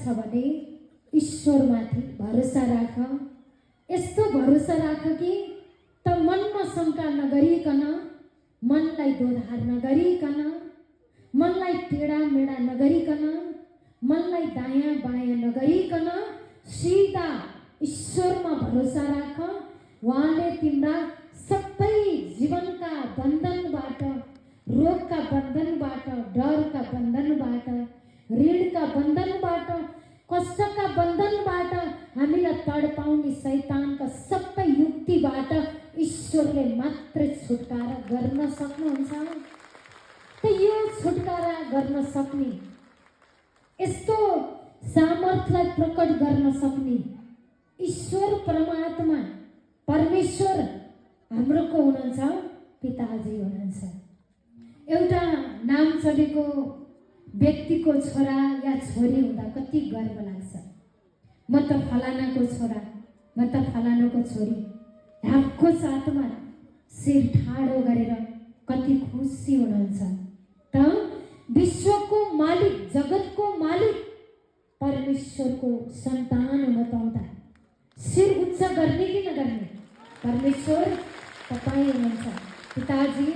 छ भने ईश्वरमाथि भरोसा राख। यस्तो भरोसा राख कि त मनमा शङ्का नगरिकन, मनलाई दोधार नगरिकन, मनलाई टेढा मेढा नगरिकन, मनलाई दायाँ बायाँ नगरिकन सिधा ईश्वरमा भरोसा राख। उहाँले तिम्रा सबै जीवनका बन्धनबाट, रोगका बन्धनबाट, डरका बन्धनबाट, ऋणका बन्धनबाट, कष्टका बन्धनबाट, हामीलाई तडपाउने शैतानका सबै युक्तिबाट ईश्वरले मात्र छुटकारा गर्न सक्नुहुन्छ। त यो छुटकारा गर्न सक्ने, यस्तो सामर्थ्यलाई प्रकट गर्न सक्ने ईश्वर परमात्मा परमेश्वर हाम्रो को हुनुहुन्छ? पिताजी हुनुहुन्छ। एउटा नाम चलेको व्यक्तिको छोरा या छोरी हुँदा कति गर्व लाग्छ। म त फलानाको छोरा, म त फलानाको छोरी, ढाकको साथमा शिर ठाडो गरेर कति खुसी हुनुहुन्छ। त विश्वको मालिक, जगतको मालिक परमेश्वरको सन्तान हुन पाउँदा शिर उच्च गर्ने कि नगर्ने? परमेश्वर तपाईँ हुनुहुन्छ, पिताजी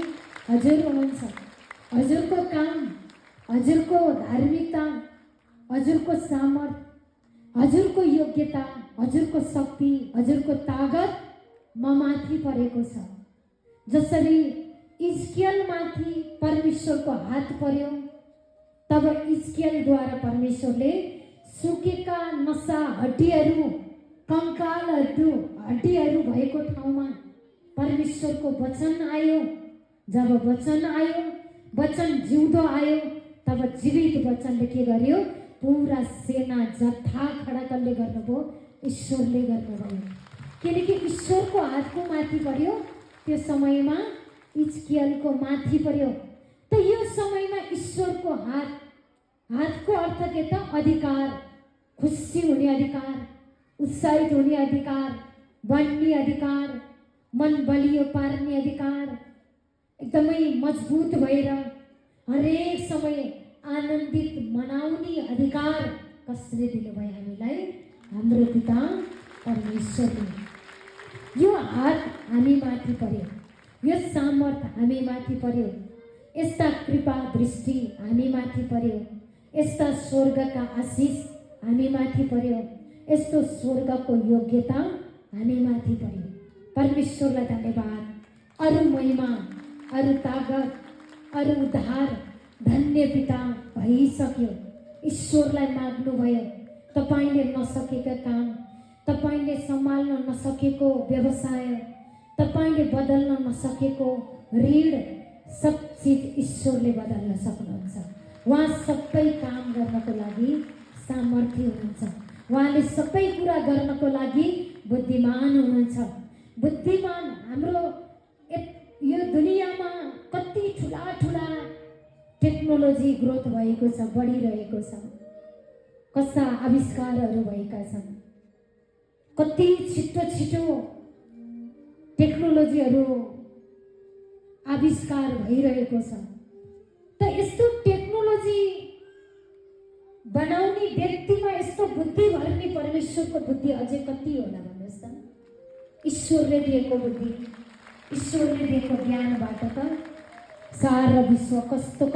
हजुर हुनुहुन्छ। हजुरको काम, हजुरको धार्मिकता, हजुरको सामर्थ, हजुरको योग्यता, हजुरको शक्ति, हजुरको तागत म माथि परेको छ। जसरी इस्कियलमाथि परमेश्वरको हात पर्यो, तब इस्कियलद्वारा परमेश्वरले सुकेका नसा हड्डीहरू, कङ्कालहरू, हड्डीहरू भएको ठाउँमा परमेश्वरको वचन आयो। जब वचन आयो, वचन जिउँदो आयो, तब जीवित वचनले के गर्यो? पुरा सेना जत्था खडा कसले गर्नुभयो? ईश्वरले गर्नुभयो। किनकि ईश्वरको हातको माथि पर्यो, त्यो समयमा इस्कियलको माथि पर्यो। त यो समयमा ईश्वरको हातको अर्थ के त? अधिकार, खुसी हुने अधिकार, उत्साहित हुने अधिकार, बन्ने अधिकार, मन बलियो पार्ने अधिकार, एकदमै मजबुत भएर हरेक समय आनन्दित मनाउने अधिकार कसले दिनुभयो हामीलाई? हाम्रो पिता परमेश्वरले। यो हात हामी माथि पर्यो, यो सामर्थ हामी माथि पर्यो, यस्ता कृपा दृष्टि हामी माथि पर्यो, यस्ता स्वर्गका आशिष हामी माथि पर्यो, यस्तो स्वर्गको योग्यता हामी माथि पर्यो। परमेश्वरलाई धन्यवाद। अरू महिमा, अरू तागत, अरू उद्धार धन्य पिता भइसक्यो। ईश्वरलाई माग्नुभयो। तपाईँले नसकेका काम, तपाईँले सम्हाल्न नसकेको व्यवसाय, तपाईँले बदल्न नसकेको ऋण, सब चिज ईश्वरले बदल्न सक्नुहुन्छ। उहाँ सबै काम गर्नको लागि सामर्थ्य हुनुहुन्छ। उहाँले सबै कुरा गर्नको लागि बुद्धिमान हुनुहुन्छ। बुद्धिमान हाम्रो यो दुनियाँमा कति ठुला ठुला टेक्नोलोजी ग्रोथ भएको छ, बढिरहेको छ। कस्ता आविष्कारहरू भएका छन्, कति छिटो छिटो टेक्नोलोजीहरू आविष्कार भइरहेको छ। त यस्तो टेक्नोलोजी बनाउने व्यक्तिमा यस्तो बुद्धि भर्ने परमेश्वरको बुद्धि अझै कति होला भन्नुहोस् त? ईश्वरले दिएको बुद्धि, ईश्वरले दिएको ज्ञानबाट त सारा विश्व कस्तो